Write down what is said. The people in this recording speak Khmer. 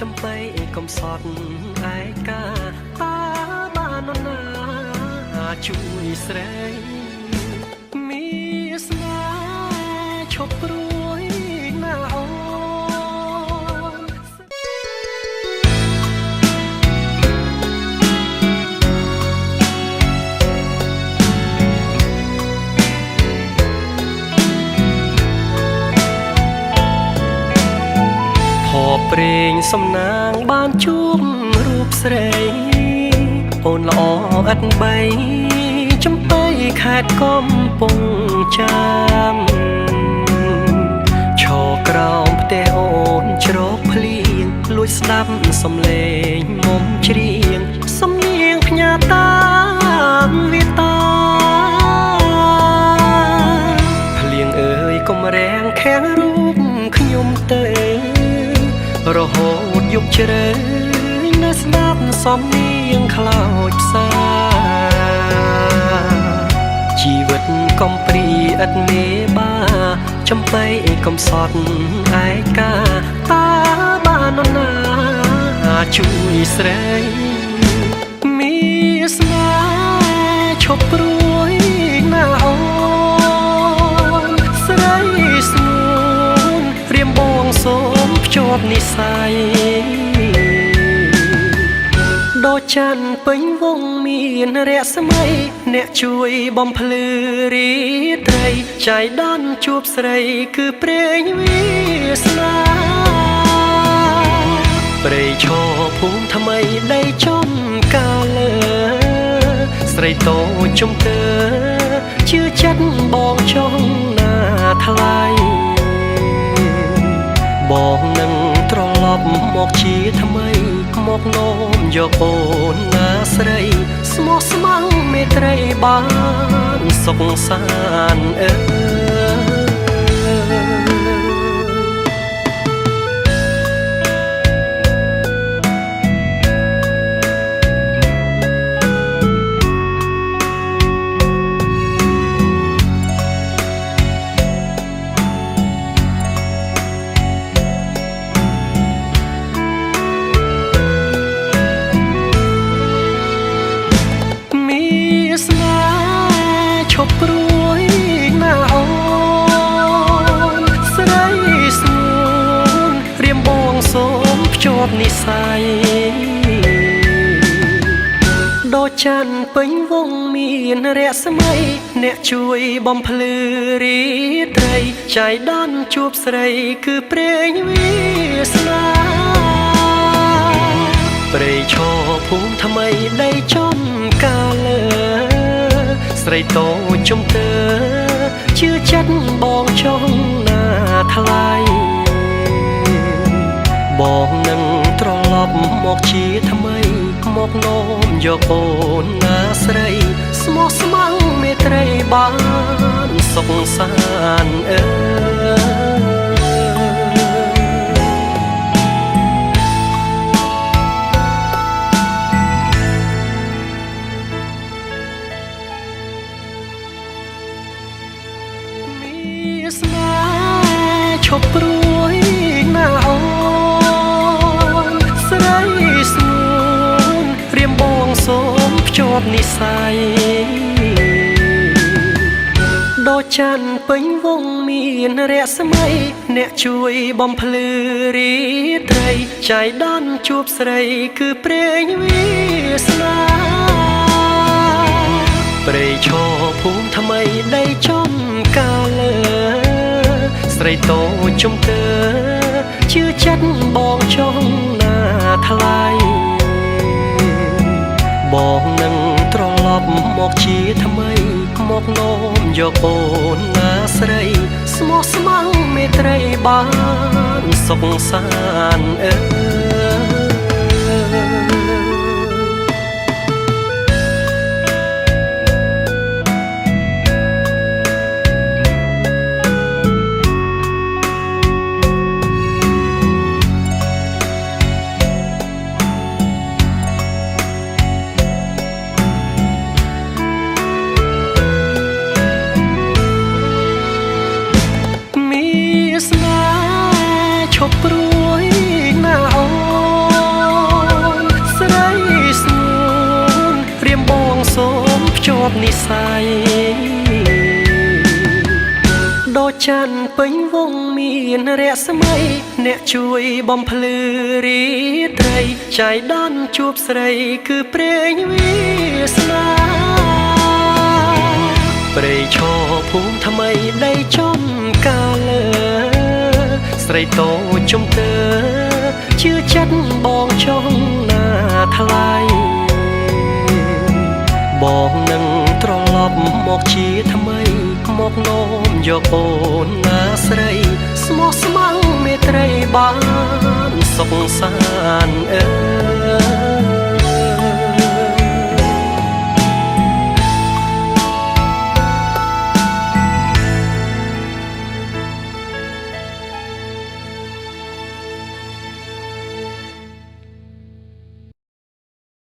ចំបៃកំសត់ឯកាតាបានណាជួយស្រីមានស្នេហ៍ឈប់ព្រួយណាអូនព្រេងសំណាងបានជួបរូបស្រីអូនល្អឥតបីចំបៃខេត្តកំពង់ចាមឈរក្រោមផ្ទះអូនជ្រកភ្លៀងលួចស្ដាប់សំឡេងមុំច្រៀងសំនៀងផ្ញើតាមវាតាភ្លៀងអើយកុំរាំងខាំងរូបខ្ញុំទៅរហូតយប់ជ្រៅនៅស្ដាប់សំនៀងខ្លោចផ្សាជីវិតកំព្រាឥតមេបាចំបៃកំសត់ឯកាតាបានណាជួយស្រីមានស្នេហ៍ឈប់ព្រួយណាអូនស្រីស្ងួនរៀមបងសូមភ្ជាប់និស័យដូចច័ន្ទពេញវងមានរស្មីអ្នកជួយបំភ្លឺរាត្រីចៃដន្យជួបស្រីគឺព្រេងវាសនាព្រៃឈរភូមិថ្មីដីចំកាលើស្រីតូចជំទើជឿចិត្តបងចង់ណាថ្លៃបងនឹងត្រឡប់មកជាថ្មីមកនោមយកអូនណាស្រីស្មោះស្ម័គ្រមេត្រីបានសុខសាន្តអើយឈប់ព្រួយណាអូនស្រីស្ងួនរៀមបងសូមភ្ជាប់និស័យដូចច័ន្ទពេញវងមានរស្មីអ្នកជួយបំភ្លឺរាត្រីចៃដន្យជួបស្រីគឺព្រេងវាសនាព្រៃឈរភូមិថ្មីដីចំកាលើស្រីតូចជំទើជឿចិត្តបងចង់ណាថ្លៃបងនឹងត្រឡប់មកជាថ្មីមកនោមយកអូនណាស្រីស្មោះស្ម័គ្រមេត្រីបានសុខសាន្តអើស្នេហ៍ឈប់ព្រួយណាអូនស្រីស្ងួនរៀមបងសូមភ្ជាប់និស័យដូចច័ន្ទពេញវងមានរស្មីអ្នកជួយបំភ្លឺរាត្រីចៃដន្យជួបស្រីគឺព្រេងវាសនាព្រៃឈរភូមិថ្មីដីចំកាលើស្រីតូចជំទើជឿចិត្តបងចង់ណាថ្លៃបងនឹងត្រឡប់មកជាថ្មីមកនោមយកអូនណាស្រីស្មោះស្ម័គ្រមេត្រីបានសុខសាន្តអើ ស្នេហ៍ឈប់ព្រួយណា ប់និស័យដូចច័ន្ទពេញវងមានរស្មីអ្នកជួយបំភ្លឺរាត្រីចៃដន្យជួបស្រីគឺព្រេងវាសនាព្រៃឈរភូមិថ្មីដីចំកាលើស្រីតូចជំទើជឿចិត្តបងចង់ណាថ្លៃ បងនឹងត្រឡប់មកជាថ្មីមកនោមយកអូនណាស្រីស្មោះស្ម័គ្រមេត្រីបានសុខសាន្តអើ